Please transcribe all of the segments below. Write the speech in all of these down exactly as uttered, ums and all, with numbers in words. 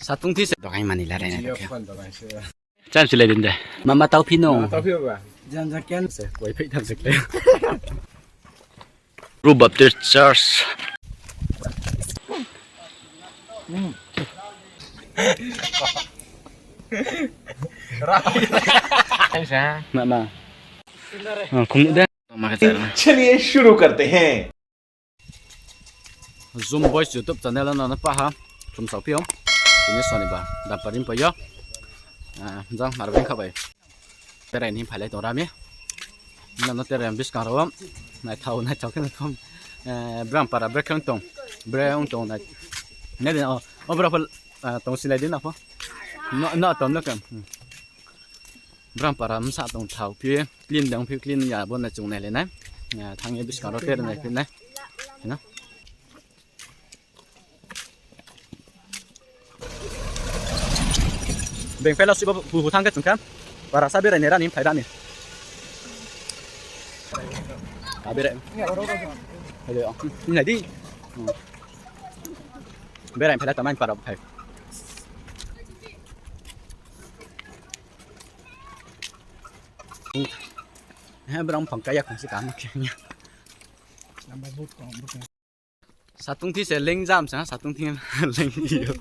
Satung thi se dokain mani la rai na. Jio khe phone dokain se. Chan silai din de. Mama tau phi no. Mama tau phi ba? Jan ja ken se koi phai tham se khe. Bru Baptist Church. Mama. Ah, khum de. चलिए शुरू करते हैं। Zoom Boys YouTube channel no na pa ha. Khum sao phi o. Tini sonibar. Dampar rim pa yo. Ah, jang mar beng kha bai. Terai ni phailai tong rami. Nano terai buskang rao. Naithao, naithao khe naithao. Eh, brang para bre khe ong tong. Bre ong tong nai. Nai din o, o bra pho, eh, tong silai din na pho. No, no, tong no kam. Hmm. Brang para msa tong thao phi, clean dang phi, clean ya bo na chung nai le nai. Eh, thang ye buskang rao terai nai phi nai. Na. Beng fellowship bo hu hu thang khe chung kha. Para sa berai ni rani phai rani. A berai. Hello. Nai di. Berai phai la tamai para phai. He, brang phang kaya khong si kam khe. Satung thi se leng jam sa, satung thi leng yo.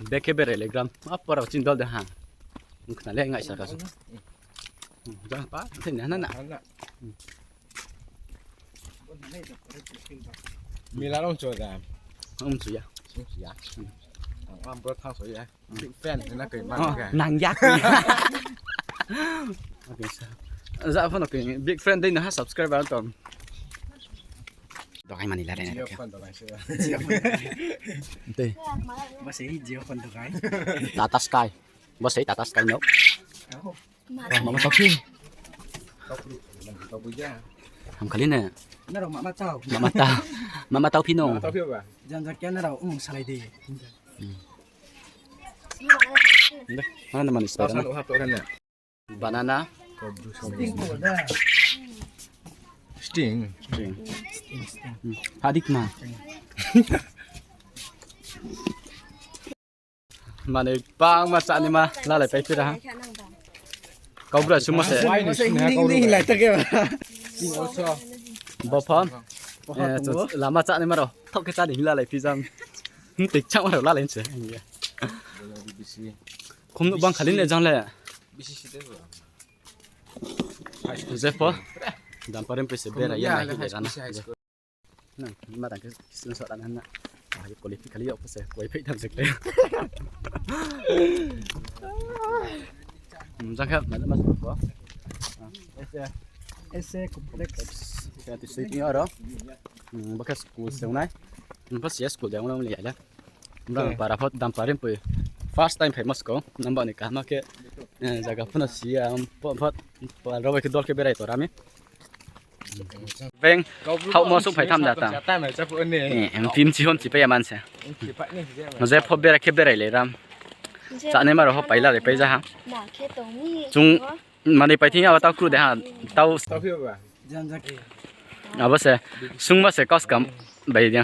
Bekhe berai le gram, apa rao chin dol de ha. Ong khna le ngai sa ka so. Hmm, jang pa, thai ni hana na. Mila rong cho da. Ong chu ya. Ong chu ya. Ang am bro thang so ya. Big fan na kai ma. Oh, ka. Nang yak. Okay, so. Za phone okay. Big fan dei na ha subscriber to. Dokai mani la dei na. Jio phone dokai se. Jio phone. Te. Ba sei Jio phone dokai. Tata Sky. Ba sei Tata Sky no. Oh. Mama tau phi. Ham khali ne. Nrao mama tau. Mama tau. Mama tau phi no. Mama tau phi ba? Jan ja khe nrao ong salai di. Hmm. Mana mana spider na. Banana. Sting. Sting. Sting, sting. Hmm. Hadik ma. Mane bangma chá ni ma lalai pai phi ra ha. Kaubru sungmo se. Why ni sini ha kaubru? Bo pho. Eh, lama chá ni ma rao. Thok khe chá ni lalai phi jam. Tik chá ma rao lalai se. Khum nuh bang khali ne jang le. Jepho. Dampar rim pai se bera ya nai hing le rana. Nang, ma tang khe screenshot ana na. Hai, quality khali yag pho se, koi phai tham se khe. Hmm, jang khe, ma, ma, ma, ko. Ah, S A, S A complex. Khe tu sui tini aro. Hmm, bo khe school se nai. Hmm, bo se school de nang le ya le. Nang para pho dampar rim poi. First time phaimo sko. Nang ba ni kaham khe. Eh, jaga pho no si ya, um, pho, pho, pho, rao bai khe dol khe berai to rami. Beng, hao mo souhphai tham da ta. Eh, em, pim chi hon chi pai ya man se. Jepho bera khe berai le ram. Chá ni ma rao pho pai la le pai ja ha. Chung, mani pai thing ya tau kru de ha. Tau. Abo se, sungmo se kau skam bai de.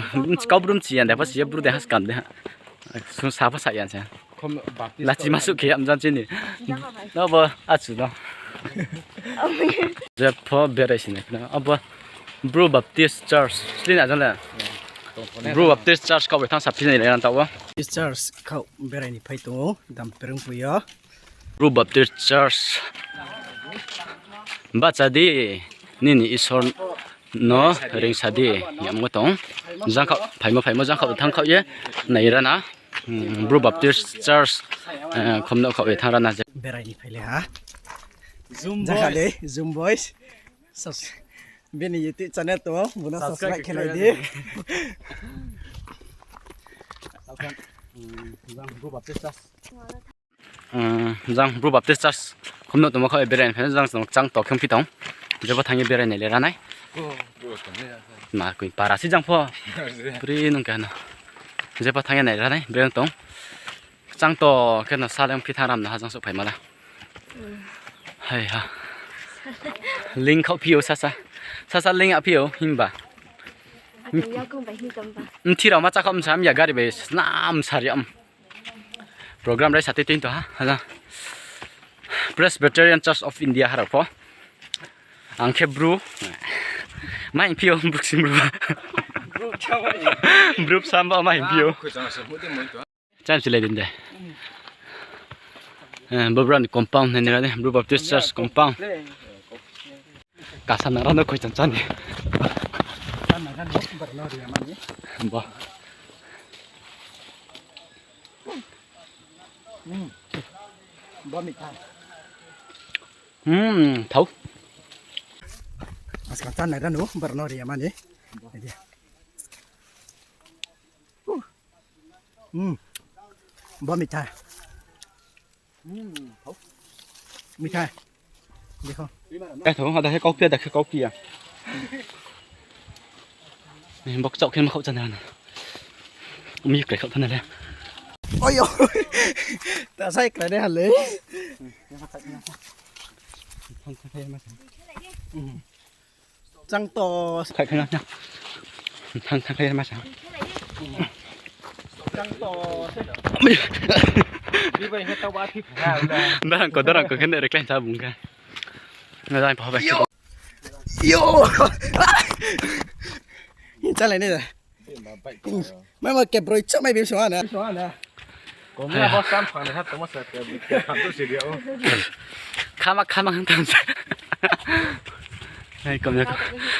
Kaubru mchi ya de, pho si ye bru de ha skam de ha. Sung sa pho sa ya se. Lachi ma suh khe amjan chini. No bo achu no. Jepho berai sini. Abo Bru Baptist Church. Sini ajan le. Bru Baptist Church kau bai thang sa phi ni le ran tau. Baptist Church kau berai ni phai tong o, dam perung pui yo. Bru Baptist Church. Bacha di, nini Isor no ringsa di, yamo tong. Jang khaoh, phaimo, phaimo, jang khaoh, thang khaoh ye, nai rana. Hmm, Bru Baptist Church, eh, khomno khaoh ye thang rana je. Berai ni phai le ha. Zoom Boys. Bini YouTube channel to, buna subscribe khe lai di. Hmm, jang Bru Baptist Church. Umm, jang Bru Baptist Church khomno tongmo khe berai ni phai, jang chang to khe phi tong. Jepho thang ye berai nai le ra nai. Ma koi para si jang pho. Pri nung khe no. Jepho thang ye nai ra nai, berai tong. Chang to khe no saleng phi thang ram na ha jang souhphai ma la. Hai ha. Ling khaoh phi o sasa. Sasa ling a phi o himba. Mthi rao ma chakha msa mya gari bai snam sari am. Program rai sa tui tui to ha. Presbyterian Church of India harao pho. Ang khe bru. Ma hing phi yo, bru ksing bru. Bru bsa ba ma hing phi yo. Cham silai din de. Eh, bo brao ni compound nai ni ra de, Bru Baptist Church compound. Kasa nang rao no koi chan chan ni. Bo. Hmm, thau. Askal chan nai ra no, brao no ri ya mani. Hmm. Bo mithai. Hmm, thau. Mithai. Dekho. Eh, thau, ada khe kauphi, ada khe kauphi ya. Eh, bok chok khe ma khau chan na. Mi kre khau than le. Oi, oi. Ta sai kre de ha le. Chang to. Khai khai na. Thang thang khai ma sa. Chang to. Darang ko, darang ko khe ne reklai sa bung khe. Na dai pa ba. Yo. Yo. Chalai ne da. Mai ma kebroi chak mai bim song ana. Komya bo sam phang na ha tongma sa ke, ke phang to si dia o. Khama khama hang tham sa. Hai komya.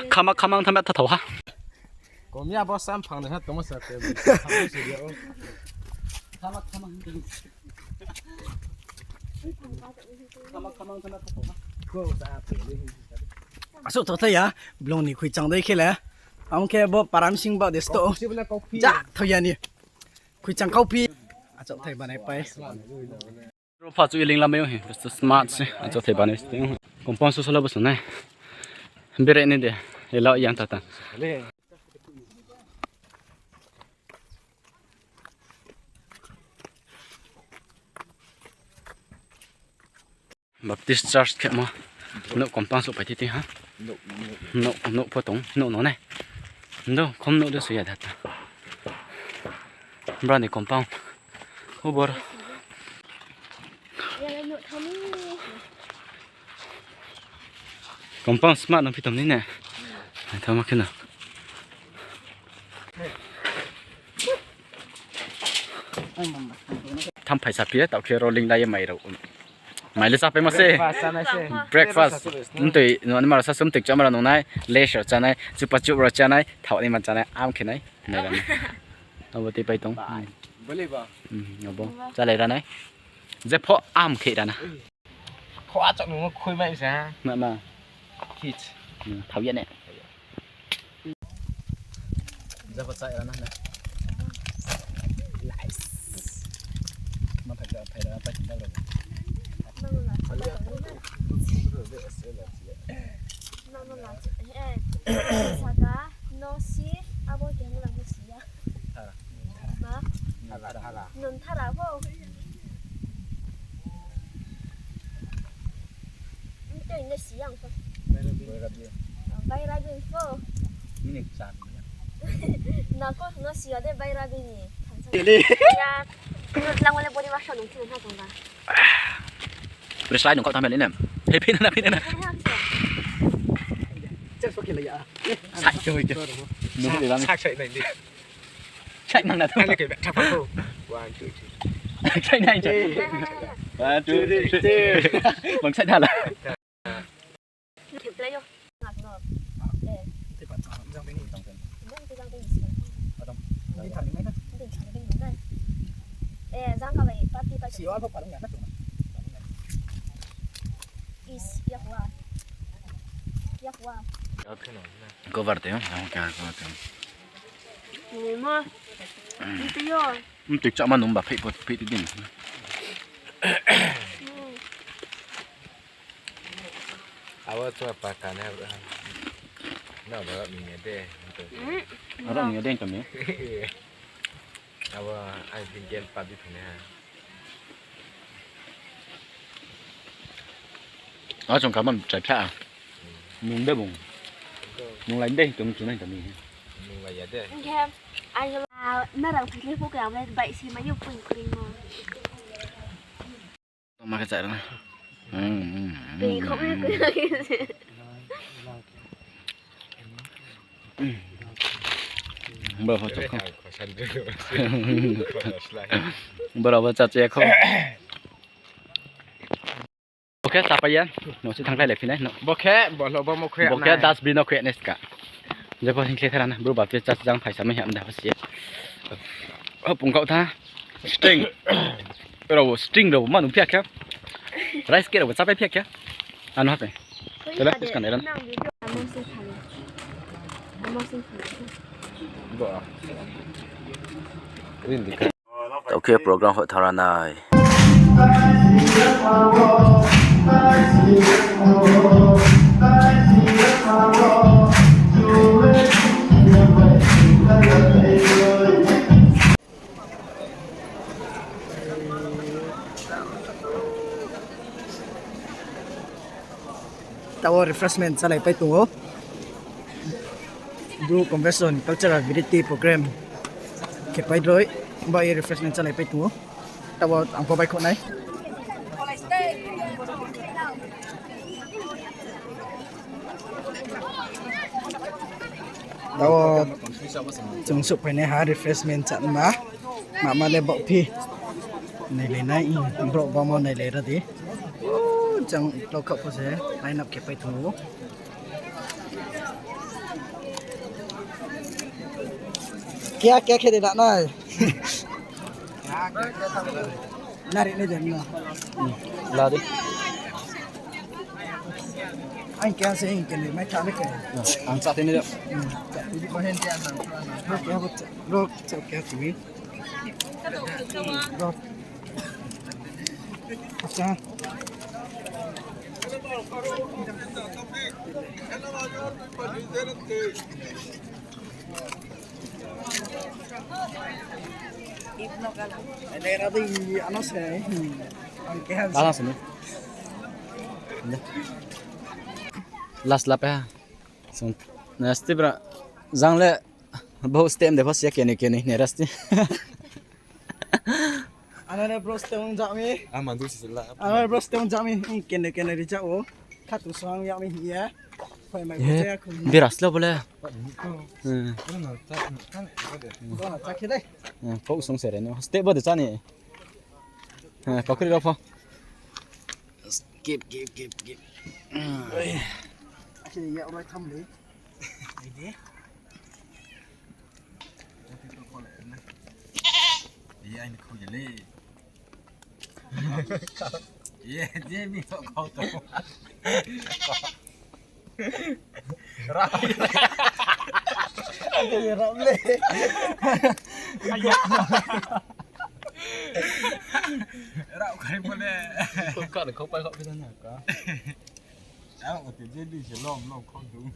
Khama khama hang tham ta thau ha. Komya bo sam phang na ha tongma sa ke, ke phang to si dia o. Khama khama hang tham. Khama khama hang tham ta thau ha. Ko sa. Asuh tho thai ya, blong ni khuichang dei khe le. Ang khe bo param sing ba de sto. Ja, thoi ya ni. Khuichang kauphi. Achouh thai banai pai. Ro pha chu iling lamai ong hi. Best smart se. Achouh thai banai sto. Compound so sala bo so nai. Bere ni de. Ela yang tata. Baptist Church khe ma. Nouh compound souhphai titi ha. Nouh, nouh pho tong, nouh no nai. Ndo, khom nouh de suya data. Brani compound. Hubor. Compound smart no phi tong ni ne. Thama kheno. Tham phai sa phi ye, taoh khe ro ling lai ye mai rao. Mai le sa pai ma se. Breakfast. Mtoi, no, ni ma rao sa sum tik cha ma rao nung nai, lace rao cha nai, chupa chup rao cha nai, thaoh ni ma cha nai, am khe nai. Nai ra nai. Abo tei pai tong. Abo. Chalai ra nai. Je pho am khe ra na. Kho achouh nung khui mai sa. Ma ma. Kit. Thao ya ne. Jaba chai ra na na. Nice. Ma thak da thai ra pa chin da ro. Saka no si abo khe mo na mo si ya. Thara. Ma? Thara, thara. Non thara pho. Ntoi ne si yang pho. Bairabi. Bairabi pho. Ini chan. Na ko no si ya de Bairabi ni. Tele. Ya. Lang wale body wash nung thina na tong ba. Beri slide nung kau tampil ini. Hei, pina na, pina na. Sai ke, hoi ke. Nung ni lang. Sai, sai nai di. Sai mang na tu. Sai ke, tak apa tu. One, two, three. Sai nai, sai. One, two, three. Bang sai dah lah. Khe play yo. Ngak no. Eh. Tei pa, ah, jang bini tong pen. Jang tei jang bini si. Atong. Di thani mai na. Di thani bini mai na. Eh, jang ka bai, party pa. Si wa ko parang ya na tu. Is, ya hua. Ya hua. Cover te, yang ka cover te. Ni ma. Ni te yo. Mtik chak ma nung ba phai pot phai ti din. Abo chuma pa kane abo ha. Na ba ni ya de. Aro ni ya de kami. Abo ai bin gen pa bi phai na. Abo chung kaman chai pha. Nung de bung. Nung lai de tung chung nai kami. Nung Hing khe, ang, ah, nrao phaikhlai phuh khe ang le baih se mai yo poi kroi no. Tongma khe chá rana. Hmm, hmm, hmm. Tei khong ni koi. Boro pho chá kho. Boro pho chá chá kho. Bo khe chapai ya, no se thangkhlai lai phi nai no. Bo khe, bo lo bo mo khe bo khe nai. Dustbin no khe nai ska. Jepho sing khe thara na, bro ba phe chá jang phaisa mai ham da pha si. O pung kau tha. String. Rao string rao ma nung phia khe. Rice cake rao chapai phia khe. Ano ha pe. Tele, is kan eran. Bo. Rin di. Tau khe program hoh thara nai. Tao refreshment chálai pai tong ou. Bru Convention Cultural Variety Program khe pai droi, bai ye refreshment chálai pai tong ou. Tao ang pho bai khouh nai. Tao chung souhphai nai ha refreshment chá ma, ma ma le baoh phi. Nailai nai, brouh bamo nailai ra di. Jang tau khaoh pho se, line up khe pai tong ou. Kya, kya khe de da nai? Nari nai de na. La di. Ang kya se, ang kya ni, mai kha ni khe. Ang chá tini de. Bro, kya, bro, kya tini? Bro. Acha. Last lap ya. Sung, na, stibra, jang le, bo stem de pho sia keni keni, ne rasti. Ano le bro stem ong jami. Ano le bro stem ong jami, ong keni keni ri ja o. Khatu sang ya mi hi ya. Phai mai bo ya khu. Bira slo bole. Hmm. Bo na cha khe dai. Hmm, kau sung sere no. Step bo de cha ni. Hmm, kau kri ro pho. Kip, kip, kip, kip. Ake ya rai tham le. Ai de. Ye, ai ni khau ye le. Ye, je mi to khau to. Ram. Ram le. Ram khai mo le. Khau ka, khau pai khau pi na ka. Ram ko te je di se lom lom khau du.